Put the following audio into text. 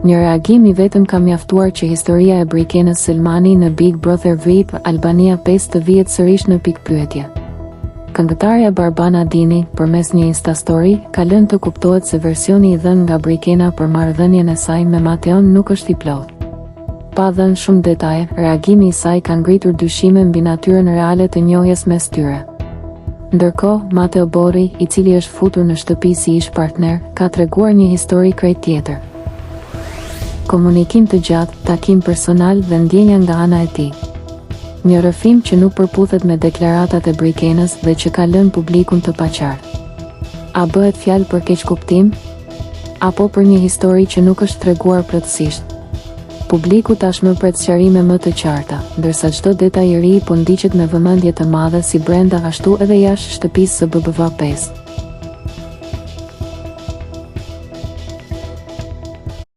Një reagim i vetëm ka mjaftuar që historia e Brikenës Selmani në Big Brother VIP Albania 5 të vihet sërish në pikëpyetje. Këngëtarja Barbana Dini, përmes një Instastory, ka lënë të kuptohet se versioni i dhënë nga Brikena për marrëdhënien e saj me Mateon nuk është i plotë. Pa dhënë shumë detaje, reagimi i saj ka ngritur dyshime mbi natyrën reale të njohjes mes tyre. Ndërkohë, Mateo Borri, i cili është futur në shtëpi si ish-partner, ka treguar një histori krejt tjetër. Komunikim të gjatë, takim personal dhe ndjenja nga ana e tij. Një rrëfim që nuk përputhet me deklaratat e Brikenës dhe që ka lënë publikun të paqartë. A bëhet fjalë për keqkuptim? Apo për një histori që nuk është treguar plotësisht? Publiku tashmë pret sqarime më të qarta, ndërsa çdo detaj i ri po ndiqet me vëmendje të madhe si brenda ashtu edhe jashtë shtëpisë së BBV 5.